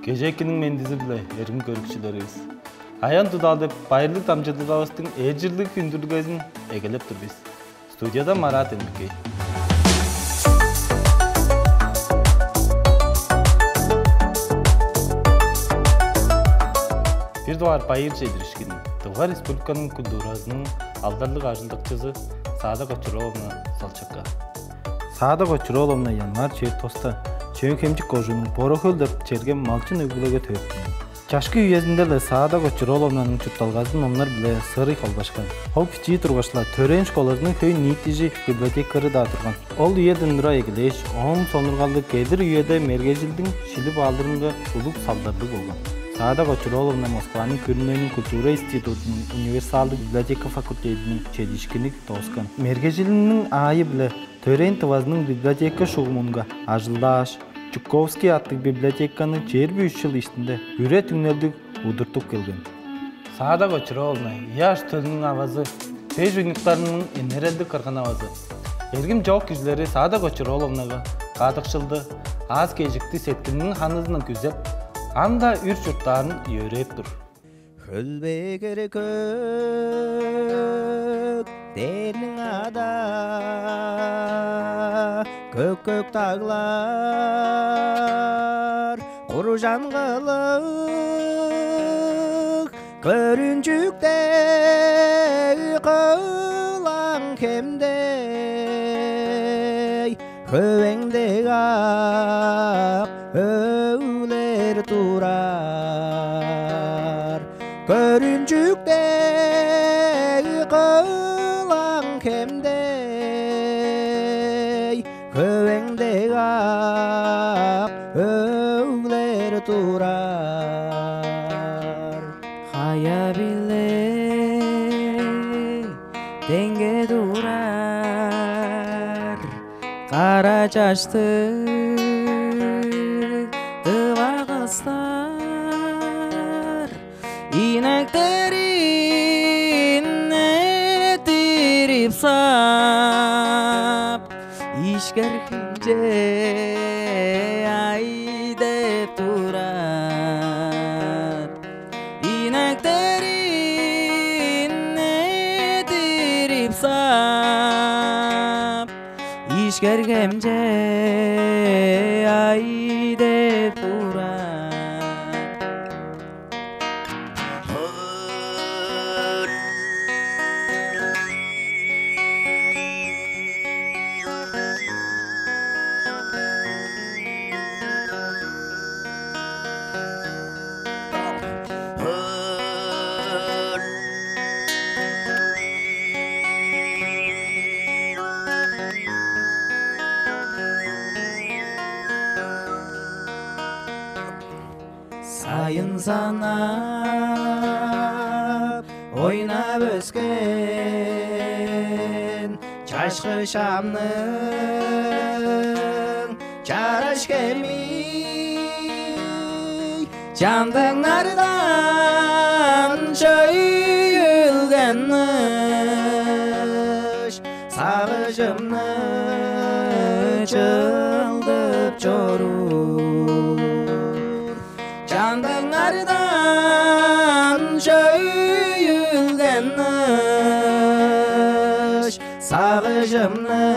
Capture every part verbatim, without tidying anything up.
Кежээкиниң мендизи-биле, эргим көрүкчүлеривис. Аян Тудал деп байырлыг дамчыдылгавыстың эр чылдыг хүндүлгезин эгелеп тур бис. Студияда Марат Эмиркей. Бир дугаар байыр чедиришкин Тыва Республиканың культуразының алдарлыг ажылдакчызы Саада Кочуровна Салчакка. Саада Кочуровна январь чер тоста Чөөн-Хемчик кожууннуң Боро-Хөл деп черге малчын өг-бүлеге төрүттүнген. Чашкы үезинде-ле Саада Кочуровнаның чуртталгазын номнар-биле сырый холбашкан. Ол бичии тургаш-ла төрээн школазының хөй ниитижи библиотекары-даа турган. Ол үеден тура эгелээш, ооң сонуургалы келир үеде мергежилдиң шилип алырынга улуг салдарлыг болган. Саада Кочуровна Москваның күрүнениң культура институтунуң универсалдыг библиотека факультединиң чедиишкинин дооскан. Мергежилиниң аайы-биле төрээн Тывазының библиотека шугумунга ажылдааш, Чуковский аттыг библиотеканы чээрби үш чыл иштинде үре-түңнелдиг удуртуп келген. Саада Кочуровна ыяш төлүнүң авазы, беш уйнуктарының энерелдиг кырган-авазы. Эргим чоок кижилери Саада Кочуровнага кадыкшылды, аас-кежикти сеткилиниң ханызындан күзеп, ам-даа үр чурттаарын йөрээп тур. Хөлбегер көк дээрниң ада, көк-көк даглар, куржан кылыг көрүнчүктег кылаң хемдей, хөвеңдег ак өглер турар. Көрүнчүктег кылаң хемдей, хөвеңдег ак өглер турар. Хая-биле деңге турар кара чаштыг тыва кыстар, инектерин эрттирип сап, ишкер хемче ай деп турар. Инектерин эрттирип сап, ишкер хемче ай деп турар. Сайын санап, ойнап өскен чашкы шамның чараш хеми, чамдыңнардан чөй өлген ыш, сагыжымны чылдып чоруур. Чамдыңардан чөй өлген ыш, сагыжымны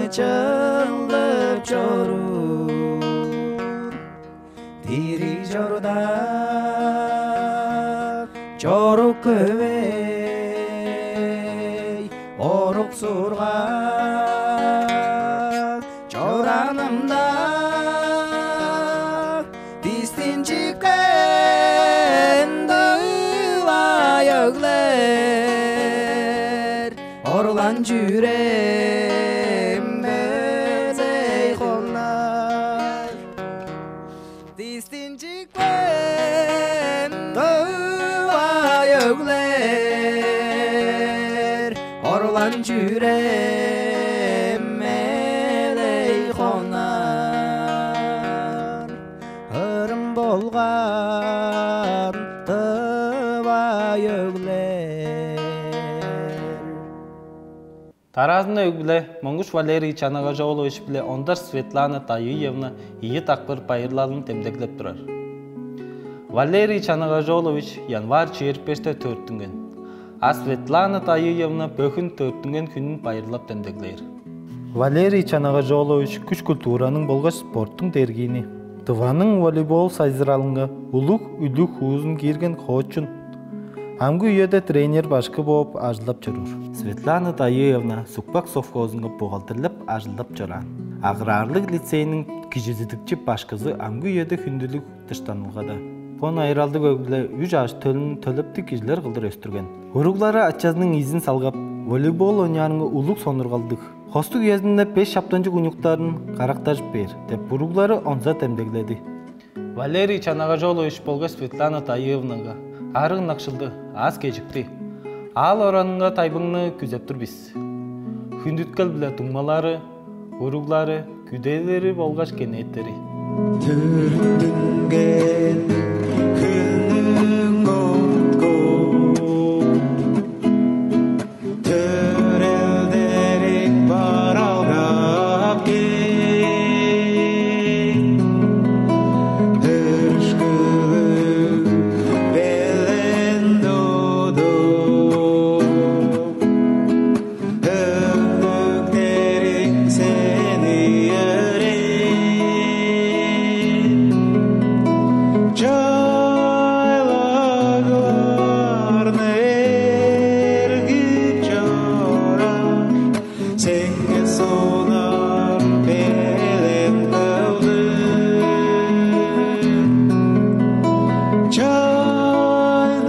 чылдып чоруур. Дириг чорда чорук хөвей, орук-сурга чораанымда, дистинчипкен тыва өглер, орлан чүрем безей хонар. Дистинчипкен тыва өглер, орлан чүрем безей хонар. Ырым болган тыва өглер. Дараазында өг-бүле Монгуш Валерий Чанагажоолович биле Ондар Светлана Дайыевна ийи дакпыр байырлалын демдеглеп турар. Валерий Чанагажоолович январь чээрби беште төрүттүнген, а Светлана Дайыевна бөгүн төрүттүнген хүнүн байырлап демдеглээр. Валерий Чанагажоолович күш-культураның болгаш спорттуң дергиини, Тываның волейбол сайзыралынга улуг үлүг-хуузун киирген хоочун, амгы үеде тренер башкы бооп ажылдап чоруур. Светлана Дайыевна Сукпак совхозунга бухгалтерлеп ажылдап чораан. Аграрлыг лицейниң кижизидикчи башкызы амгы үеде хүндүлүг дыштанылгада. Фон айыралдыг өг-бүле үш ажы-төлүн төлептиг кижилер кылдыр өстүрген. Уруглары ачазының изин салгап, волейбол ойнаарынга улуг сонургалдыг. Хостуг үезинде беш шаптанчыг уйнуктарын карактажып бээр деп, уруглары онза демдегледи. Валерий Чанагажоолович болгаш Светлана Дайыевнага арыг ынакшылды, аас-кежикти, аал-оранынга тайбыңны күзеп тур бис. Хүндүткел-биле дуңмалары, уруглары, күдээлери болгаш кенээттери. Түрүттүнген хүннүң утку, төрелдериң баралгап кел, өршкүлүг белен тудуп, өңнүктериң сени өрээр. Чайлагларны эргип чорар, сеңээ сунар белен кылдыр. Чайның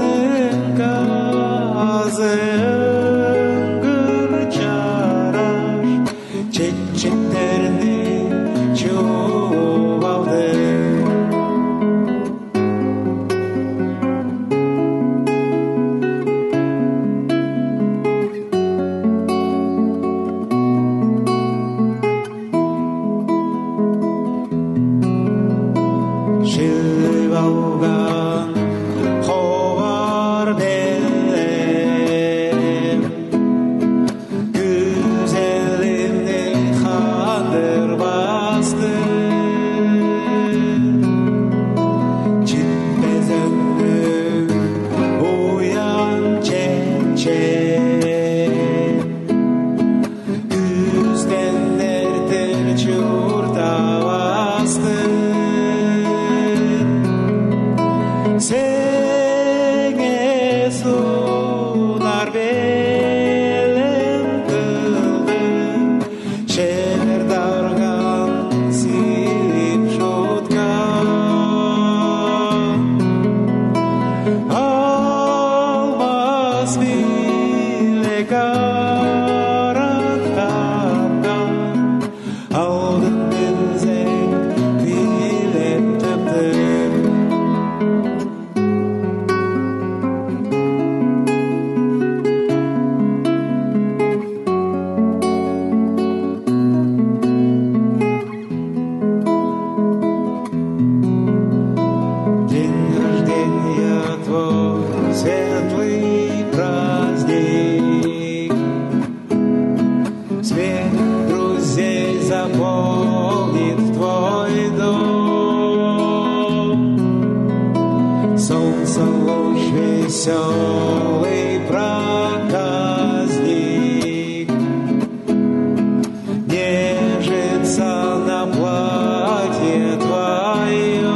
казы өңгүр чараш, чечектерни чууп алды. Шилип алган ховар белен күзелимни хандырбастыр. Читпес өңнүң уян чечен, күстен эртер чурттавастыр. Сеңээ сунар белен кылдыр, чер дарган силип чуткан. Алмас билек арат капкан, алдын белзен киилеп тыптыр. День рождения твой, светлый праздник. Смех друзей заполнит твой дом. Солнце луч весёлый проказник нежится на платье твоём.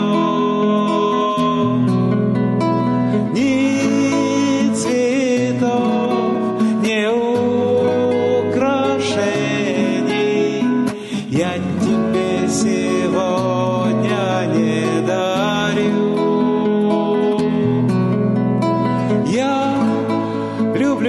Ни цветов, ни украшений я тебе сегодня не дарю. Я люблю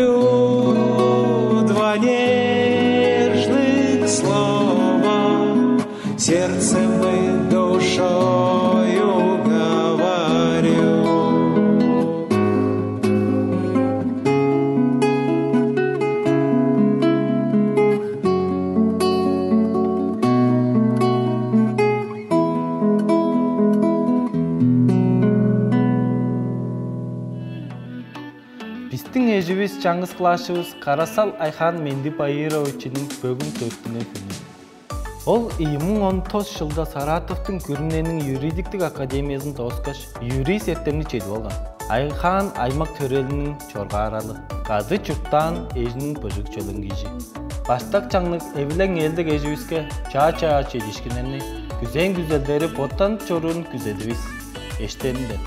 Эживис чаңгыс класчывыс Карасал Айхан Менди Баировичиниң бөгүн төрүттүнген хүнү. Ол ийи муң он тос чылда Саратовтуң күрүнениң юридиктиг академиязын дооскаш, юрист эртемни чедип алган. Айхан аймак төрелиниң чоргааралы, кады чурттаан эжиниң быжыг чөлүң кижи. Баштак чаңныг эвилең ээлдек эживиске чаа-чаа чедиишкиннерни, күзээн күзелдери боттанып чоруурун күзедивис. Эштеринден.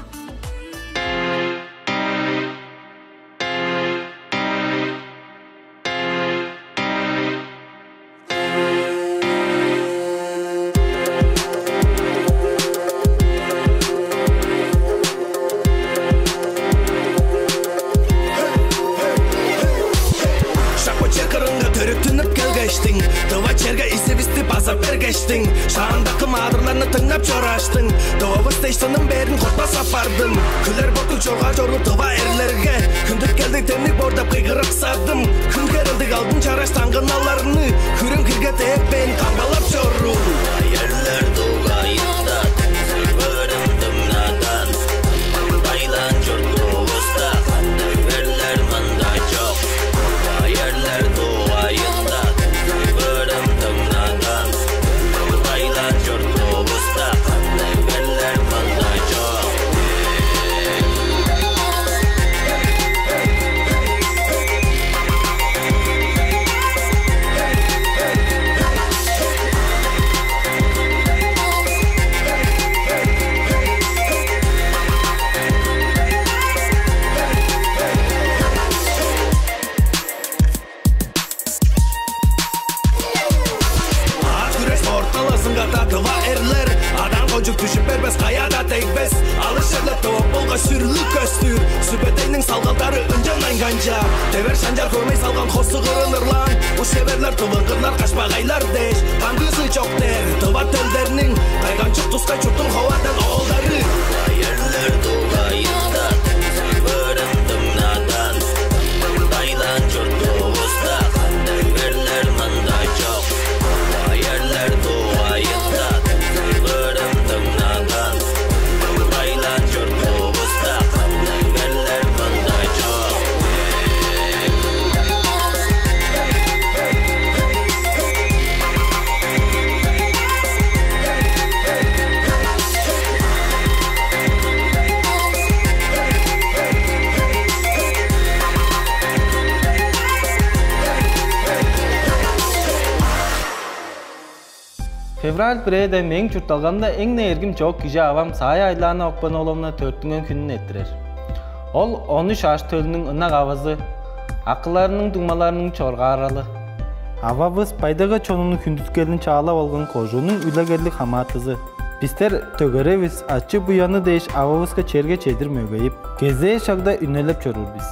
Шак бо чер кырынга төрүттүнүп келгештиң, тыва черге изивисти база бергештиң, шаандакы маадырларны дыңнап чораштың, тывавыс дээш тыным бээрин кортпас апардым. Күлер боттуг чоргаар чоруур тыва эрлерге, хүндүткелдиг демниг боор деп кыйгырыксадым. Хүн херелдиг алдын чараш таңгыналарны, хүрем хирге дээппээн камгалап чоруур. Эрлер дугайында төгерим дыңнадан, байлаан чуртувуста кандыг эрлер мында чок. Эрлер дугайында төгерим дыңнадан, байлаан чуртувуста кандыг эрлер мында чок. Аас күреш спорт талазынга-даа тыва эрлер, адаан кончуг дүжүп бербес, каяа-даа дегбес. Алыс черле тывап болгаш сүрлүг көстүр, Сүбедейниң салгалдары ынчан айганча. Девер шанчар хөмей салган хостуг ырын ырлаан, ус-шеверлер, тывынгырлар, кашпагайлар дээш, кандыызы чок дээр. Тыва төлдерниң кайгамчык тускай чурттуң ховардан оолдары. Эрлер дугайында төгерим дыңнадан, байлаан чуртувуста кандыг эрлер мында чок. Эрлер дугайында төгерим дыңнадан, байлаан чуртувуста кандыг эрлер мында чок. Февраль бирээде мээң чуртталгамда эң-не эргим чоок кижи авам Саая Айлаана Окпан-ооловна төрүттүнген хүнүн эрттирер. Ол он үш ажы-төлүнүң ынак авазы, акыларының дуңмаларының чоргааралы. Ававыс Бай-Тайга чонунуң хүндүткелин чаалап алган кожууннуң үлегерлиг хамаатызы. Бистер төгеревис, ачы-буянны дээш ававыска черге чедир мөгейип, кезээ шагда үнелеп чоруур бис.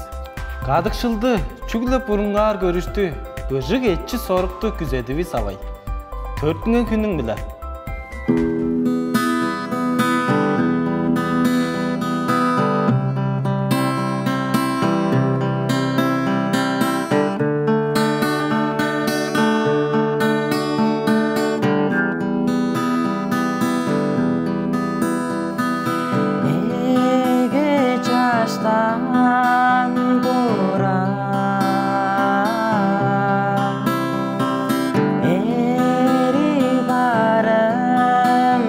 Кадыкшылды, чүгле бурунгаар көрүштү, быжыг эчи-сорукту күзедивис, авай. Төрүттүнген хүнүң-биле. Эге чаштан тура эри барым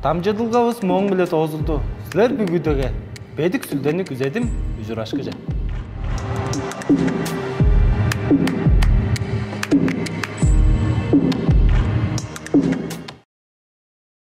Дамчыдылгавыс мооң-биле доозулду. Силер бүгүдеге бедик сүлдени күзедим, ужурашкыже.